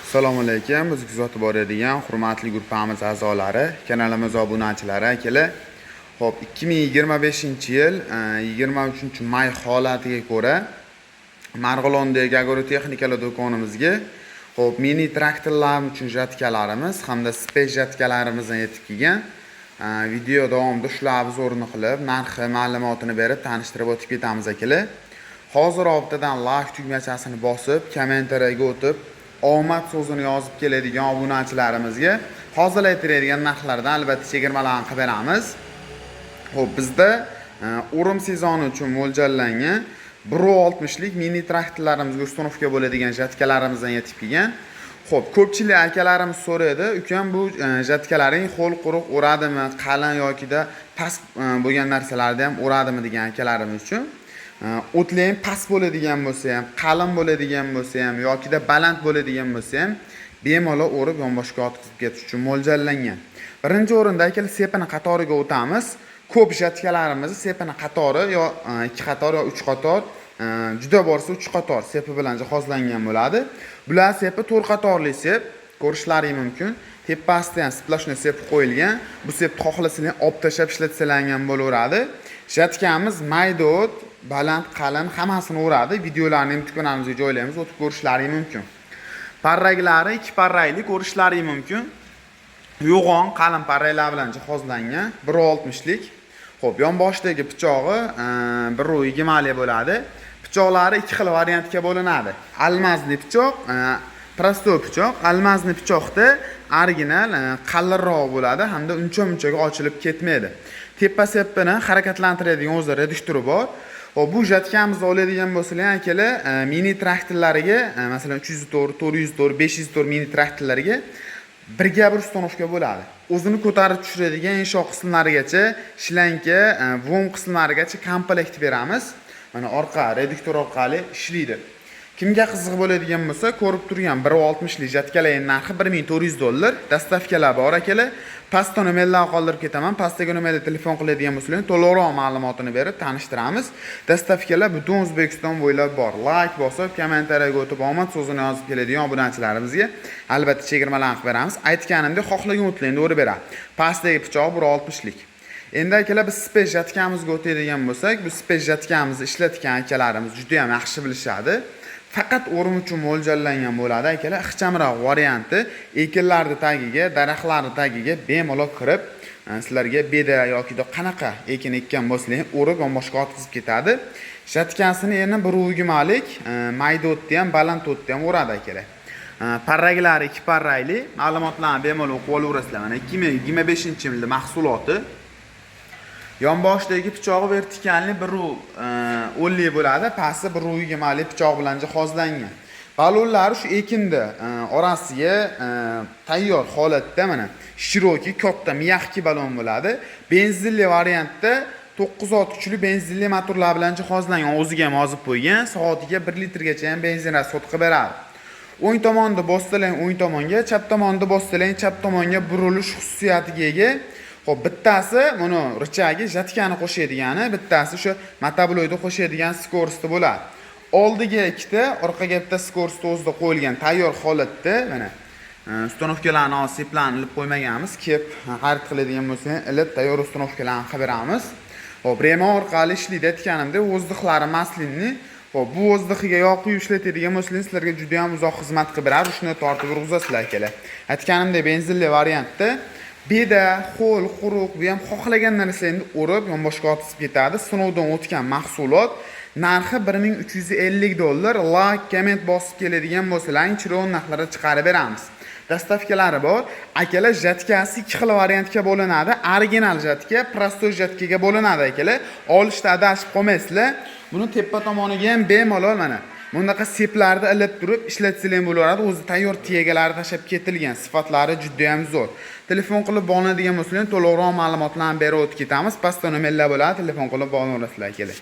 Assalomu alaykum, bizni kuzatib boradigan hurmatli gruppamiz a'zolari, kanalimiz obunachilari, akalar. Xo'p, 2025-yil 23-may holatiga ko'ra Marg'ilondagi agrotexnikalar do'konimizga, xo'p, mini traktorlar uchun жатка larimiz hamda спец жатка larimizdan yetib kelgan. Video davomida shular обзор ini qilib, narxi, ma'lumotini berib, tanishtirib o'tib ketamiz, akalar. Hozir bittadan like tugmachasini bosib, kommentariyaga o'tib, omad so'zini yozib keladigan obunachilarimizga hozir aytiladigan narxlardan albatta chegirmalarni qilib beramiz. Xo'p, bizda o'rim sezoni uchun mo'ljallangan 1.60lik mini traktorlarimizga установка bo'ladigan жатка larimizdan yetib kelgan. Xo'p, ko'pchilik akalarimiz so'raydi, ukam, bu жатка laring ho'l quruq o'radimi, qalin yokida past bo'lgan narsalarni ham o'radimi degan akalarimiz uchun. O'tlar ham past bo'ladigan bo'lsa ham, qalin bo'ladigan bo'lsa ham yokida baland bo'ladigan bo'lsa ham bemalol o'rib, yonboshga yotqizib ketish uchun mo'ljallangan. Birinchi o'rinda, akalar, sepini qatoriga o'tamiz. Ko'p жатка larimizni sepini qatori yo ikki qator yo uch qator, juda borsa uch qator sepi bilan jihozlangan bo'ladi. Bular sepi to'rt qatorli sep, ko'rishlaring mumkin. Tepasida ham сплошной sep qo'yilgan. Bu sepni xohlasanglar olib tashlab ishlatsalar ham bo'laveradi. Жатка miz mayda o't, baland, qalin hammasini o'radi. Videolarni ham do'konimizga joylaymiz, o'tib ko'rishlaring mumkin. Parraklari ikki parrakli, ko'rishlaring mumkin. Yo'g'on, qalin parraklar bilan jihozlangan 1.60lik. Xo'p, yonboshdagi pichog'i 1.20lik bo'ladi. Pichoqlari ikki xil variantga bo'linadi. Алмазный pichoq, простой pichoq. Алмазный pichoqda original qalinroq bo'ladi hamda uncha munchaga ochilib ketmaydi. Tepa sepini harakatlantiradigan o'zi reduktori bor. Xo'p, bu жатка mizni oladigan bo'lsalar, akalar, mini traktorlariga, masalan, 304, 404, 504 mini traktorlariga birga bir установка bo'ladi. O'zini ko'tarib tushiradigan inshoot qismlarigacha, shlanka, vom qismlarigacha komplekt beramiz. Mana orqa reduktor orqali ishlaydi. Kimga qiziq bo'ladigan bo'lsa, ko'rib turgan 1.60 lik жатка larning narxi 1400 dollar. Доставка lar bor, akalar. Pastda nomerlarni qoldirib ketaman. Pastdagi nomerga telefon qiladigan bo'lsalar, to'liqroq ma'lumotini berib tanishtiramiz. Доставка lar butun O'zbekiston bo'ylab bor. Like bosib, kommentariyaga o'tib, omad so'zini yozib keladigan obunachilarimizga albatta chegirmalarni qilib beramiz. Aytganimdek, xohlagan o'tlarni o'rib beradi. Pastdagi pichoq 1.60 lik. Endi, akalar, biz спец жатка mizga o'tadigan bo'lsak, bu спец жатка mizni ishlatgan akalarimiz juda ham yaxshi bilishadi. Faqat o'rim uchun mo'ljallangan bo'ladi, akalar. Ixchamroq varianti, ekinlarni tagiga, daraxtlarni tagiga bemalol kirib, sizlarga beda yoki qanaqa ekin ekkan bo'lsanglar ham o'rib, yonboshga otqizib ketadi. Жатка sini endi 1.20lik, mayda o'tni ham, baland o'tni ham o'radi, akalar. Parraklari ikki parrakli, ma'lumotlarni bemalol o'qib olaverasizlar. Mana 2025-yilda mahsuloti. Yonboshdagi pichog'i вертикальный 1.10lik bo'ladi, pasti 1.20lik pichoq bilan jihozlangan. Balonlari shu ekinni orasiga tayyor holatda, mana широкий, katta, мягкий balon bo'ladi. Benzinli variantda 9 ot kuchli benzinli motorlar bilan jihozlangan, o'ziga ham yozib qo'ygan, soatiga 1 litrgacha ham benzin расход qilib beradi. O'ng tomonda bossalang o'ng tomonga, chap tomonda bossalang chap tomonga burilish xususiyatiga ega. Xo'p, bittasi buni рычаг i жатка ni qo'shadigani, bittasi o'sha мотоблок da qo'shadigan скорость i bo'ladi. Oldiga ikkita, orqaga bitta скорость o'zida qo'yilgan tayyor holatda, mana установка larni hozir seplarni ilib qo'ymaganmiz. Kelib xarid qiladigan bo'lsang, ilib tayyor установка larni qilib beramiz. Xo'p, remon orqali ishlaydi, aytganimdek, воздух lari масляный. Xo'p, bu воздух iga yog' quyib ishlatadigan bo'lsangiz, sizlarga juda ham uzoq xizmat qilib beradi. Shuni tortib yurg'izasizlar, akalar. Aytganimdek, benzinli variantda beda, ho'l, quruq, bu ham xohlagan narsangni o'rib, yonboshga otib ketadi. Sinovdan o'tgan mahsulot. Narxi 1350 dollar. Like, komment bosib keladigan bo'lsalar, chiroyli narxlarda chiqarib beramiz. Доставка lari bor. Akalar, жатка si ikki xil variantga bo'linadi. Original жатка, простой жатка ga bo'linadi, akalar. Olishda adashib qolmaysizlar. Buni tepa tomoniga ham bemalol mana bunaqa seplarni ilib turib ishlatsanglar ham bo'laveradi. O'zi tayyor тяга lari tashlab ketilgan, sifatlari juda ham zo'r. Telefon qilib bog'lanadigan bo'lsanglar, to'liqroq ma'lumotlarni berib o'tib ketamiz. Pastda nomerlar bo'ladi, telefon qilib bog'lanaverasizlar, akalar.